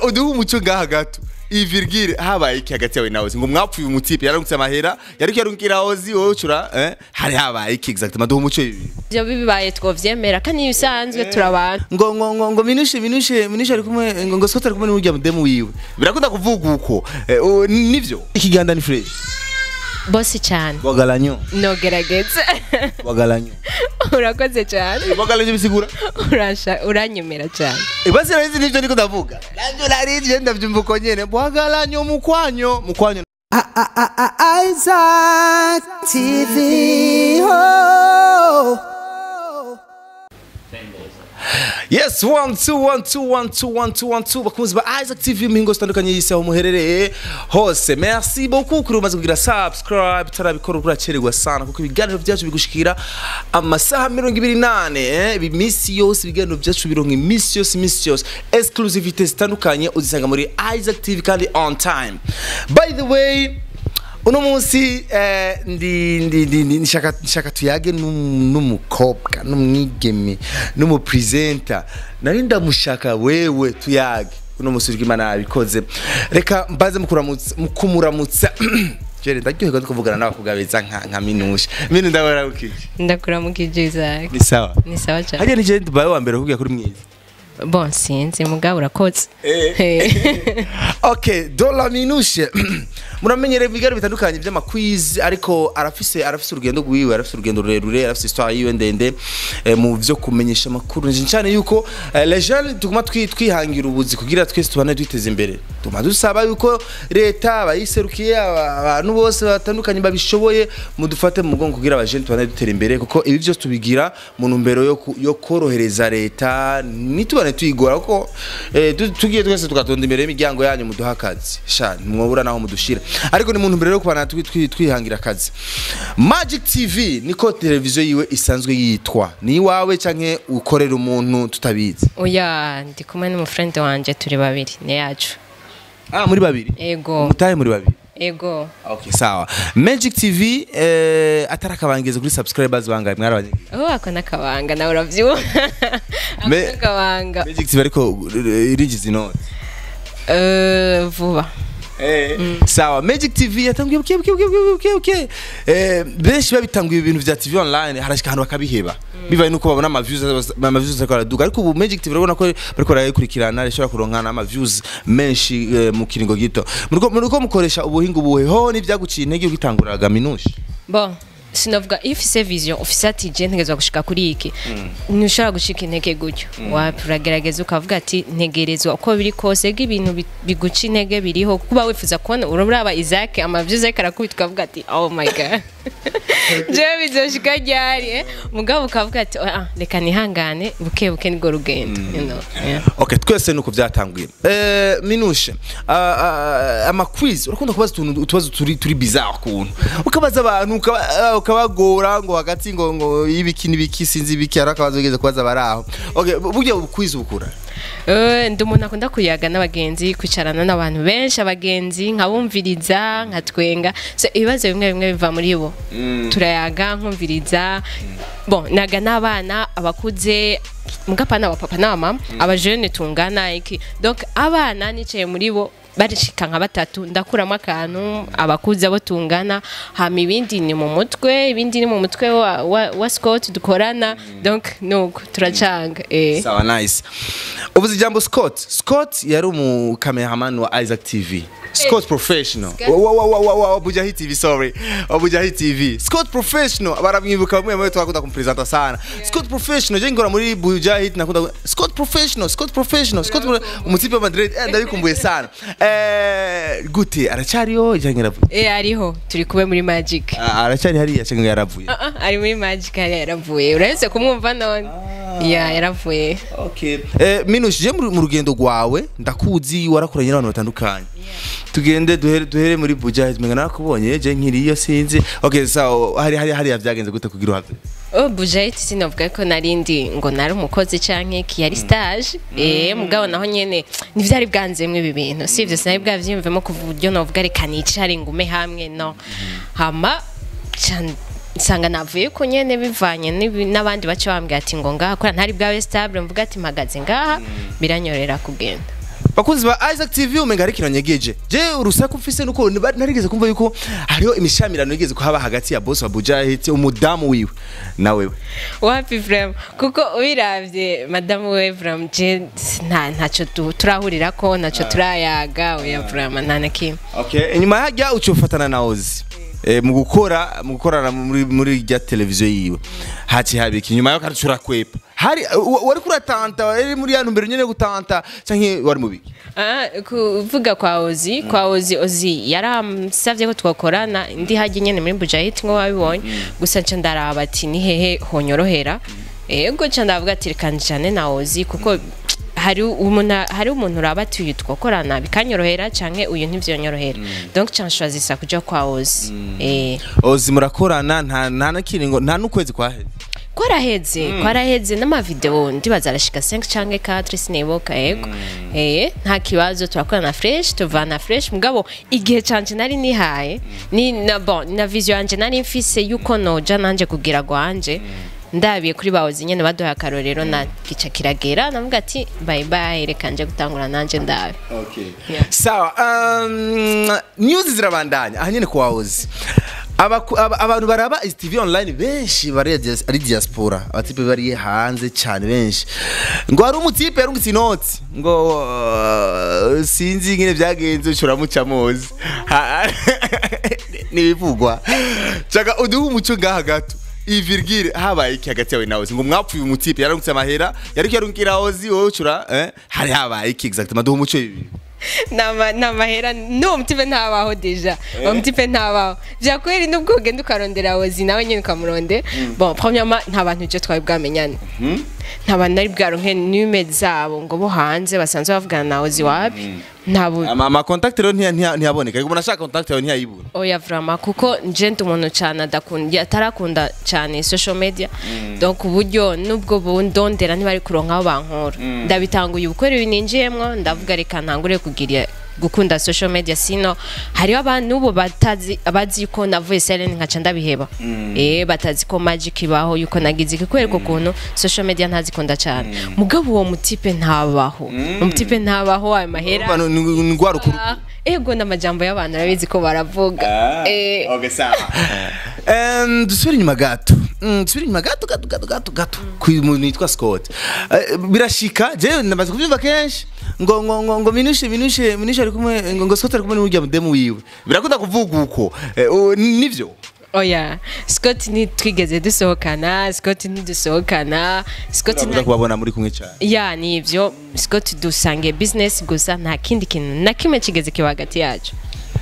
Uduha umuco ngaha gato. Iyi virgule, habaye iki hagati yawe nawe? Ngo mwapfuye umutipe yarungutse amahera, yariko yarungikira Ozi, wowe ucura, eh? Hari habaye iki exactement? Duha umuco ibi. Ivyo bibaye twovyemera kandi ibisanzwe turabana. Ngo Minushe ari kumwe, ngo Scott ari kumwe n'urya mudemu wiwe. Birakunda kuvuga uko. Nivyo. Ikiganda ni fresh. Bosi cyane. Bwagalanyo. Nogerageza. Bwagalanyo. Urakoze cyane. Bwagalanyo bisigura. Urasha uranyemera cyane. Basi narizi nivyo niko ndavuga. Navyo narizi ndavyumva uko nyene. Bwagalanyo mukwanyo, mukwanyo. Isaac TV. Oh. Yes, 1 2 1 2 1 2 1 2 1 2, bakunzi ba Isaac TV mihingo zitandukanye y'isi aho muherereye hose. Merci beaucoup kuri umaze kugira subscribe, tarabikora uracererwa sana kuko ibiganiro byacu bigushikira amasaha 28, imisi yose ibiganiro byacu bironka imisi yose, imisi yose exclusivité zitandukanye uzisanga muri Isaac TV kandi on time. By the way, uno munsi ndi nshaka tuyage n'umukobwa, n'umwigeme, n'umupresenter. Nari ndamushaka wewe tuyage. Uno munsi uriko Imana yabikoze. Reka mbaze mukuramutsa, mukumuramutsa. Jere ndaryoherwa ndi kuvugana n'abakugabeza nka Minushe. Minu, ndabaramukije. Ndakuramukije, Isaac. Ni sawa. Ni sawa cyane. Hariya ni je mbaye wa mbere kugira kuri mwiza. Bon, sinzi, mugabo urakoze. Okay, Dola Minushe. Muramenyereye ibiganiro bitandukanye by'amaquiz, ariko arafise urugendo rwiwe, arafise urugendo rurerure, arafise histoire yiwe ndende mu vyo kumenyesha amakuru. Ni cyane yuko les jeunes tuguma twihangira ubuzi kugira twese tubane twiteze imbere. Tuguma dusaba yuko leta abayiserukiye, abantu bose batandukanye babishoboye, mudufate mu mugongo kugira abajeunes tubane dutera imbere, kuko ibi byose tubigira mu ntumbero yo korohereza leta, nitubane tuyigora, kuko tugiye twese tugatonda imbere y'imiryango yanyu muduha akazi, sha mwobura naho mudushira, ariko ni mu ntumbero yo kubana twihangira akazi. Magic TV niko televiziyo yiwe isanzwe yitwa. Ni iwawe canke ukorera umuntu tutabizi? Oya, ndi kumwe n'umufriend wanje, turi babiri, ni yacu. Ah, muri babiri? Ego. Mutahe muri babiri? Ego. Okay, sawa. Magic TV atarakabangeze kuri subscribers bangahe mwarabanye? Oh, ako nakabanga nawe uravyumva. Ako nakabanga. Magic TV ariko irigize inoti. Vuba. Sawa, Magic TV yatanguye buke buke buke buke buke buke. Benshi babitanguye ibintu vya TV online, harashika ahantu bakabiheba. Bivaye nuko babona ama views ariko araduga, ariko ubu Magic TV urabona ko bariko barayikurikirana, rishobora kuronka ama views menshi mu kiringo gito. Muriko mukoresha ubuhinga ubuhe ho n'ivyaguciye intege ugitanguraga, Minushe? Bon, sinovuga, iyo ufise vision, ufise ati je ntegerezwa gushika kuri iki, ntushobora gucika intege gutyo. Wapi, uragerageza ukavuga ati ntegerezwa uko biri kose. Ega ibintu biguca intege biriho, kuba wifuza kubona uraba Isaac amaviews ariko arakubita, ukavuga ati "Oh my God, jewe bizoshika ryari?" Mugabo ukavuga ati "Ah, reka nihangane buke buke, nirwo rugendo." Yeah. Okay, twese nuko byatanguye. Minushe, ama quiz urakunda kubaza utuntu, utubazo turi bizarre kuntu. Ukabaza abantu ukabagora ngo hagati ngo ibiki n'ibiki, sinzi ibiki, arakabazo ugeze kubaza baraho. Okay, burya quiz bukura. Ndi umuntu akunda kuyaga n'abagenzi, kwicarana n'abantu benshi, abagenzi nkabumviriza, nkatwenga. So ibibazo bimwe bimwe biva muri bo. Turayaga, nkumviriza. Bon, naga n'abana, abakuze, mugapana, abapapa n'abamama, abajene tungana iki. Donc abana nicaye muri bo barishika nka batatu, ndakuramo akantu. Abakuze abo tungana, hama ibindi ni mu mutwe, ibindi ni mu mutwe wa Scott dukorana. Donc nuko turacanga. Sawa, nice. Uvuze ijambo Scott. Scott yari umu cameraman wa Isaac TV. Scott Professional. Scott. Wa Bujahi TV, sorry. Wa Bujahi TV. Scott Professional baramwibuka bamwe bamwe, twakunda kumpresenta sana. Scott Professional, je ngora muri Bujahi nakunda Scott Professional, Scott Professional, Scott umutipe wa Madrid, ndabikumbuye sana. Gute aracyariyo cyangwa yaravuye? Ariho, turi kumwe muri Magic. Ah, aracyari hariya cyangwa yaravuye? Ah, ah, ari muri Magic hariya, yaravuye. Urahetse kumwumva none. Ya, yaravuye. Okay. Minush, je mu rugendo rwawe ndakuzi warakoranye n'abantu batandukanye. Tugende duhere muri Bujahi, menga narakubonye je nkiriyo, sinzi. Okay, sawa, hari vyagenze gute kugira uhave? Oh, Bujahi sinovuga ko narindi ngo nari umukozi canke iki, yari stage. Mugabo naho nyene ntivyari bwanzemwe ibi bintu. Sivyo, sinari bwavyiyumvemo kuva uburyo novuga reka nicare ngume hamwe, no. Hama nsanga navuye ko nyene bivanye n'abandi baca bambwira ati ngo ngaha kora ntari bwabe stable, mvuga ati mpagaze ngaha, biranyorera kugenda. Bakunzi ba Isaac TV, umenga hari ikintu nyegeje. Je urusaku mfise nuko narigeze kumva yuko hariho imishamirano yigeze kuhaba hagati ya boss wa Bujahit, umudamu wiwe na wewe. Wapi vraiment, kuko ubiravye madamu we, vraiment je ntaco turahurira ko ntaco turayaga. Oya, vraiment nta na kimwe. Okay, inyuma hajya ucofatana na Ozi mu gukorana muri rya televiziyo yiwe, haci habika inyuma yo kandi urakwepa. Hari wari kuratanta, wari muri ya ntumbero nyene gutanta, canke wari mubiki? Ah, kuvuga kwa Ozi, Ozi yaramsavye ko twakorana ndi hajye nyene muri Bujahit ngo wabibonye. Gusa nca ndaraba ati ni hehe honyorohera. Ego, nca ndavuga ati reka njane na Ozi, kuko hari umuntu uraba ati uyu twakorana bikanyorohera canke uyu ntivyonyorohera. Donc nca nshwazisa kuja kwa Ozi. Ozi murakorana, nta nakiringo, nta n'ukwezi kwaheze. Kwaraheze n'amavideo ndibaza arashika 5 canke 4, sinibuka. Ego, nta kibazo, turakorana fresh, tuvana fresh. Mugabo igihe canje nari nihaye ni na bon na vision yanje nari mfise yuko noja nanje kugira gwanje, ndabiye kuri bawozi nyene baduhaye akarorero, na gica kiragera navuga ati bye bye, reka nje gutangura nanje ndabe. Okay. Yeah. Sawa, news zirabandanya aha nyene kwa Ozi. Abantu baraba izi TV online benshi bari ari diaspora, abatipe bari hanze cyane benshi. Ngo hari umutipe yarungitse inoti ngo sinzi ingene byagenze, ushobora muca muzi. Nibivugwa. Chaka uduhe umuco ngaha gato. Iyi virgile, habaye iki hagati yawe nawe? Ngo mwapfuye, umutipe yarungitse amahera, yariko yarungikira Ozi, wowe ucura hari habaye iki exactement? Duhe umuco ibi. Namahera n'uwo mutipe ntabaho déjà, uwo mutipe ntabaho vyakweri. Nubwo ugenda ukarondera Ozi nawe nyene ukamurondera, bon, premièrement nta bantu je twari bwamenyane, nta bantu nari bwaronke nume zabo ngo bo hanze basanzwe bavugana na Ozi, wapi, ntabo. Ama contact rero ntiyaboneka, ariko umuntu ashaka contact yawe ntiyayibura. Oya, vraiment, kuko nje ndi umuntu cyane adakunda, atarakunda cyane social media. Donc uburyo nubwo bundondera ntibari kuronka aho bankora. Ndabitanguye ubukore ibi ninjiyemwo, ndavuga reka ntangure kugira gukunda social media, sino hariho abantu ubu batazi, abazi ko navuye silent nkaca ndabiheba, batazi ko magic ibaho, yuko nagize iki, kubera ukuntu social media ntazikunda cyane. Mugabo uwo mutipe ntabaho, umutipe ntabaho, ayo mahera Urumva ni ngwa rukuru. Ah, ego, n'amajambo y'abantu arabizi ko baravuga. Okay, sawa. Dusubire inyuma gato. Dusubire inyuma gato gato gato gato gato ku muntu yitwa Scott. Birashika jewe ndamaze kubyumva kenshi ngo Minushe ari kumwe, ngo Scott ari kumwe n'urya mudemu wiwe. Birakunda kuvuga uko. Nivyo? Oya, Scott ntitwigeze dusohokana, Scott ntidusohokana, Scott Urakunda kubabona muri kumwe cyane. Ya, nivyo, Scott dusangiye business gusa, nta kindi kintu na kimwe kigeze kiba hagati yacu.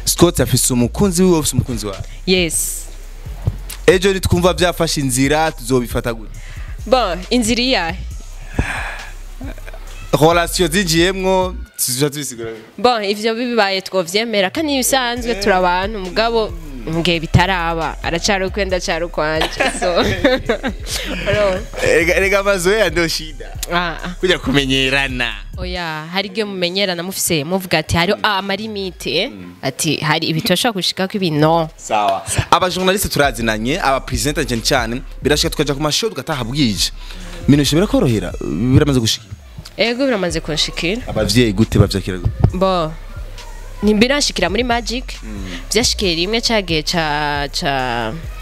Scott afise umukunzi wiwe, afise umukunzi wawe. Yes. Ejo nitwumva byafashe inzira tuzobifata gute? Bon, inzira iyahe? Relation zinjiyemwo, tuzoja tubisigura. Bon, ivyo bibaye twovyemera kandi ibisanzwe turi abantu. Mugabo mugihe bitaraba, aracari ukwe, ndacari ukwanje, so urumva. Erega mazoea ndio shida. Ah, ah. Kuja kumenyerana. Oya, hari igihe mumenyerana mufise muvuga ati hari amalimite, ati hari ibi turashobora gushikako, ibi no. Sawa. Aba journaliste turazinanye, aba presenter cyane cyane, birashika tukaja ku mashow tugataha bwije. Minushe birakorohera, biramaze gushika? Ego, biramaze kunshikira. Abavyeyi gute, bavyakira gute? Bo, ntibirashikira muri magic, vyashikiye rimwe cagihe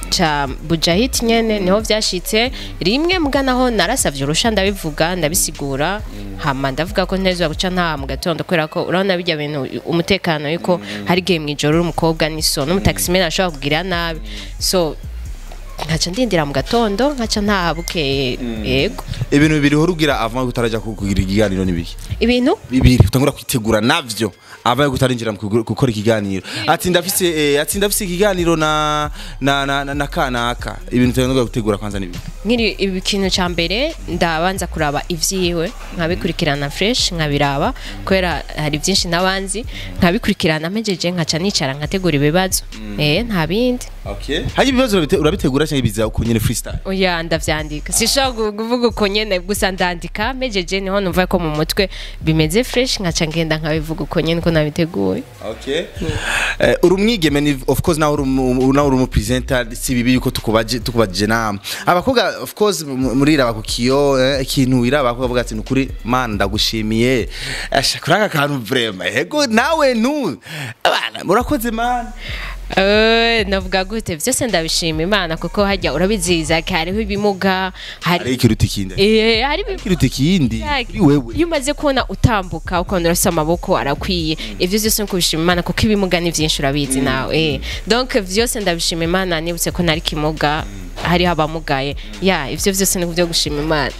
ca Bujahit nyene, niho vyashitse rimwe. Muga naho narasavye urusha, ndabivuga, ndabisigura, hama ndavuga ko ntezwa guca nta mu gatondo, kubera ko urabona bijya bintu umutekano, yuko hari igihe mw'ijoro uri umukobwa niso n'umutaximan ashobora kugira nabi, so nkaca ndindira mu gatondo, nkaca ntaha bukeye. Yego. Ibintu bibiri uhora ugira avant yuko utaraja kugira ikiganiro n'ibiki? Ibintu Bibiri utangura kwitegura navyo avant yuko utarinjira mu gukora ikiganiro, ati ndafise ikiganiro na kanaka, ibintu utangura gutegura kwanza n'ibiki? Nkiri ibi, ikintu ca mbere ndabanza kuraba ivyiwe, nkabikurikirana fresh, nkabiraba kubera hari byinshi nabanzi, nkabikurikirana. Mpejeje nkaca nicara nkategura ibibazo, nta bindi. Okay, hari ibibazo urabitegura cyangwa biza uko nyene freestyle? Oya, ndavyandika. Sinshobora kuvuga uko nyene gusa, ndandika. Mpejeje niho numva ko mu mutwe bimeze fresh, nkaca ngenda nkabivuga uko nyene uko nabiteguye. Okay. Uri umwigeme, ni of course nawe uri umu presenter, si bibi yuko tukubaje nama. Abakobwa Of course muriraba ku kiyo, ikintu wiraba ko ukavuga ati nukuri man ndagushimiye. Asha kuri aka kantu vraiment. Ego nawe nu. Abana murakoze man. Navuga gute, vyose ndabishima Imana, kuko hajya urabiziza hariho ibimuga, hari hari ikiruta ikindi. Hari ikiruta ikindi kuri wewe. Iyo umaze kubona utambuka ukabona urafise amaboko arakwiye, ivyo vyose ni kubishima Imana, kuko ibimuga ni vyinshi urabizi nawe. Donc vyose ndabishima Imana, nibutse ko nari kimuga, hariho abamugaye, ya ivyo vyose ni kubyo gushima Imana.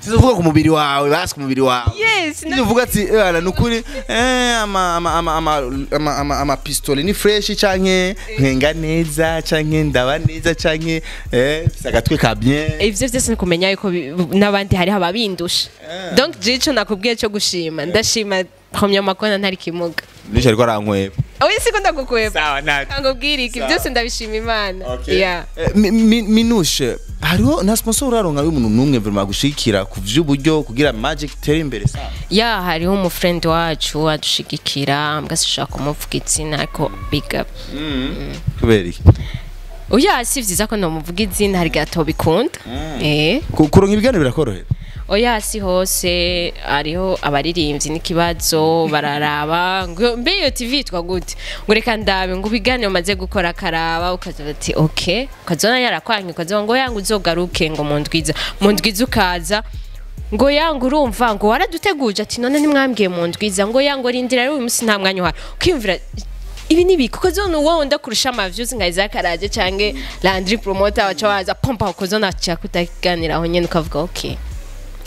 Sizovuga ku mubiri wawe, basi ku mubiri wawe. Yes. Uvuga ati ala nukuri ama ama ama ama ama ama, ama pistole ni fresh, canke nkenga neza, canke ndaba neza, canke mfise agatwe ka bien. Ivyo vyose ni kumenya yuko n'abandi hariho ababindusha. Donc je ico nakubwiye cyo gushima, ndashima premièrement ko ntari kimuga. Nisha ariko arankweba. Oya, siko ndagukweba. Sawa nta Ngubwira iki, byose ndabishima Imana. Yeah. Minushe, hariho nta sponsor uraronka y'umuntu n'umwe vraiment agushigikira ku vy'uburyo kugira Magic itere imbere sana? Ya, hariho umufriend wacu adushigikira, mbwa sinshaka kumuvuga izina, ariko big up. Kubera iki? Oya, si vyiza ko nomuvuga izina, hari gato bikunda. Kuronka ibiganiro birakorohera? Oya, si hose. Hariho abaririmbyi n'ikibazo bararaba ngo mbe iyo TV yitwa gute, ngo reka ndabe, ngo ibiganiro maze gukora akaraba, ukaza ati okay, ukazona yarakwanka, ukaza ngo yanga uzogaruke ngo mu ndwiza, mu ndwiza ukaza ngo yanga urumva ngo waraduteguje, ati none ntimwambwiye mu ndwiza, ngo yanga rindira rero uyu munsi nta mwanya uhari, ukiyumvira ibi ni biki, kuko zone wowe ndakurusha ama views nka Isaac Araje canke Landry Promoter, waca waza pompa ukozona aca kutaganiraho nyene, ukavuga okay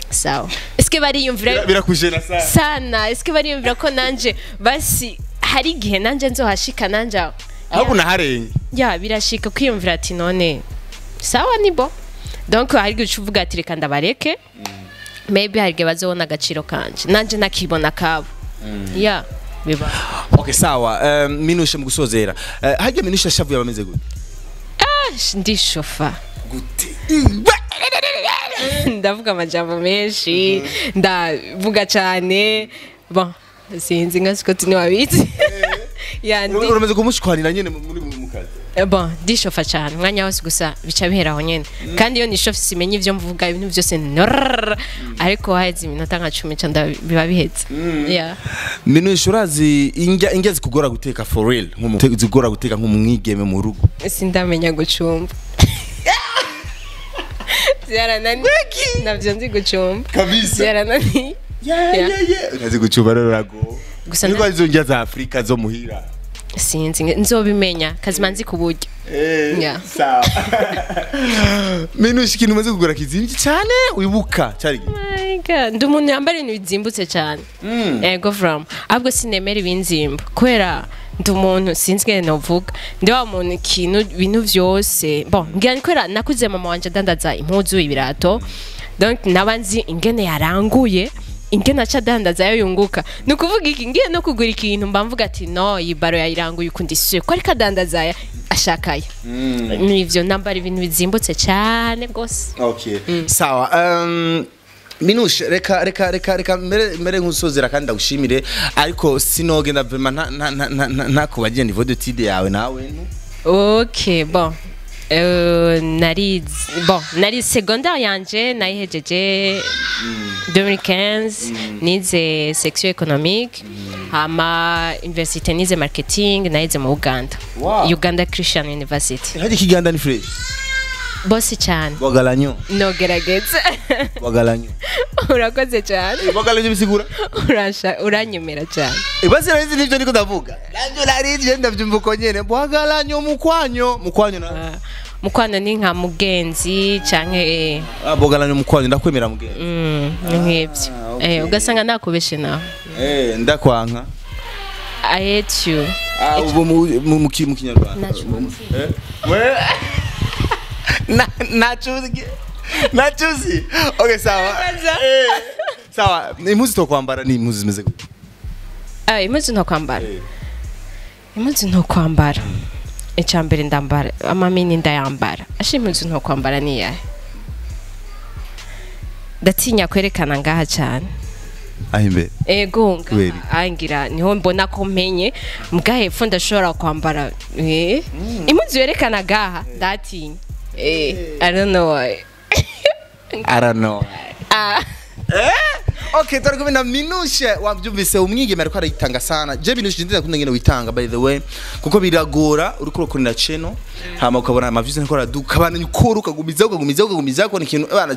sawa, eske bariyumvira Birakujena sana. Sana, eske bariyumvira ko nanje basi hari igihe nanje nzohashika nanje aho. Ahubwo naharenye. Ya, birashika kwiyumvira ati none sawa ni bo. Donc hari igihe uca uvuga ati reka ndabareke, maybe hari igihe bazobona agaciro kanje nanje nakibona kabo. Ya, biba. Okay, sawa. Minushe, mu gusozera, harya Minushe ashavuye abameze gute? Ah, ndishofa. Gute? Ndavuga amajambo menshi, ndavuga cyane. Bon, sinzi nka siko tiniwabizi. Ya, ndi Uramaze kumushwanira nyene muri mu kazi? Bon, ndishofa cyane umwanya wose, gusa bica bihera aho nyene. Kandi iyo nishofa simenya ivyo mvuga, ibintu byose norrrr, ariko haheze iminota nka 10 ca biba biheze. Yeah. Minushe, urazi indya zikugora guteka for real, zikugora guteka nk'umwigeme mu rugo? Sindamenya gucumba, byarananiye, navyo nzi gucumba. Kabisa. Byarananiye. Yeah. Yeah. Urazi gucumba rero urago. Gusa niko izo ndya za Afrika zo muhira. Sinzi, nzobimenya kazima nzi ku buryo. Yeah. Sawa. Minushe, ikintu umaze kugura kizimvye cyane wibuka cyari iki? My God, ndi umuntu yambara ibintu bizimbutse cyane. Ego from ahubwo sinemera ibinzimba, kubera ndi umuntu, sinzi ngene novuga, ndi wa muntu ikintu ibintu vyose, bon, ngira ni kubera nakuze mama wanje adandaza impuzu, ibirato, donc naba nzi ingene yaranguye, ingene aca adandaza ayo yunguka. Ni ukuvuga iki, ngiye no kugura ikintu mba mvuga ati no, iyi baro yayiranguye ukundi si ko ariko adandaza aya ashakaye. Nivyo, nambara ibintu bizimbutse cyane rwose. Okay. Sawa. Minushe, reka mere nkusozera kandi ndagushimire, ariko sinogenda vraiment nta kubagira niveau d'étude yawe nawe. Ok, bon. Nari bon, nari secondaire yanje nayihejeje 2015, nize section économique, hama université nize marketing, nayize mu Uganda. Uganda Christian University. Haje kiganda ni fresh. Bosi cyane. Bwagalanyo. Nogerageza. Bwagalanyo. Urakoze cyane. Bwagalanyo bisigura? Urasha uranyemera cyane. Basi narizi nivyo niko ndavuga. Navyo narizi ndavyumva uko nyene. Bwagalanyo mukwanyo, mukwanyo na. Ah, mukwano ni nka mugenzi canke Ah, bwagalanyo mukwanyo, ndakwemera mugenzi. Ni nk'ivyo. Okay. Ugasanga nakubeshe nawe. Ndakwanka. I hate you. Ah, ubu mu Kinyarwanda. Nacuzi. We na nacuzi. Nacuzi. Okay, sawa. Sawa, impuzu tokwambara ni impuzu zimeze gute? Ah, impuzu ntokwambara. Impuzu ntokwambara. Icya mbere ndambara amamini ndayambara. Asha, impuzu ntokwambara ni iyahe? Ndatinya kwerekana ngaha cyane. Aho imbere? Ego. Kubera iki? Ngaha angira niho mbona ko mpenye, mbwa hepfo ndashobora kwambara impuzu yerekana gaha, ndatinya. I don't know why. I don't know. Ah. Okay, turi kumwe na Minushe, wabyumvise, umwigeme ariko arayitanga sana. Je, Minushe, ndenda kunda ngene witanga, by the way, kuko biragora uriko urakorera channel hama ukabona ama views niko araduka, abantu ukora, ukagumiza, ukagumiza, ukagumiza, ko ni ikintu bana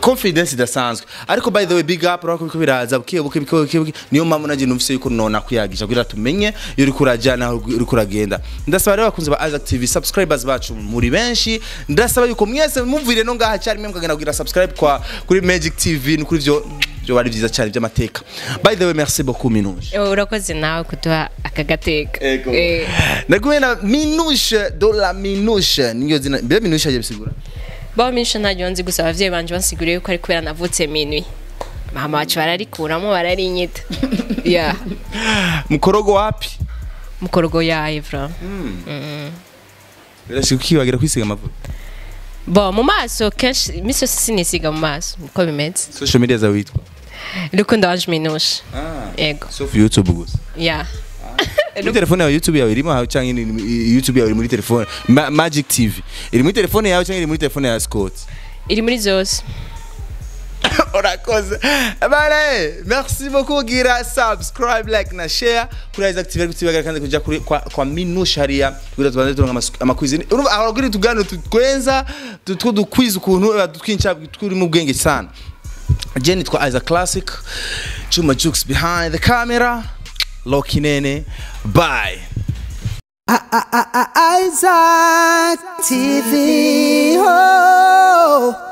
confidence idasanzwe. Ariko by the way, big up, urako biko biraza buke buke buke buke buke. Niyo mpamvu naje numvise yuko nona kuyagisha kugira tumenye iyo uriko uraja naho uriko uragenda. Ndasaba rero abakunzi ba Isaac TV, subscribers bacu muri benshi, ndasaba yuko mwese mumvire no ngaha cyari mwe mukagenda kugira subscribe kwa kuri Magic TV no kuri vyo byo bari byiza cyane by'amateka. By the way, merci beaucoup, Minouche. Urakoze nawe kuduha aka gateka. Ego. Ndakumwe na Minouche de la Minouche, niyo zina mbere Minouche aje bisigura. Bo, Minushe ntaryo nzi, gusa abavyeyi banje bansiguriye yuko ari kubera navutse minuit, mama wacu bararikuramo bararinyita, yeah. Mukorogo wapi? Mukorogo yaye fra. Birashika ukibagira kwisiga amavuta? Bo, mu maso kenshi, imisi yose sinisiga mu maso, niko bimeze. Social media zawe witwa? Rukundo Ange Minushe. Yego. Sauf YouTube gusa? Yeah. Muri telefone yawe YouTube yawe irimo cyangwa YouTube yawe iri muri telefone? Magic TV iri muri telefone yawe cyangwa iri muri telefone ya Scott? Iri muri zose. Urakoze bana, merci beaucoup. Gira subscribe, like na share kuri Isaac TV, kutibagira kandi kuja kuri kwa Minushe hariya kugira tubanze turonka amakwizini. Urumva aho kuri tugano tutwenza tutwo dukwiza ukuntu twinca turi mu bwenge sana. Je nitwa Isaac Classic, Chuma Jukes behind the camera, Lokinene, bye. Isaac TV. Oh.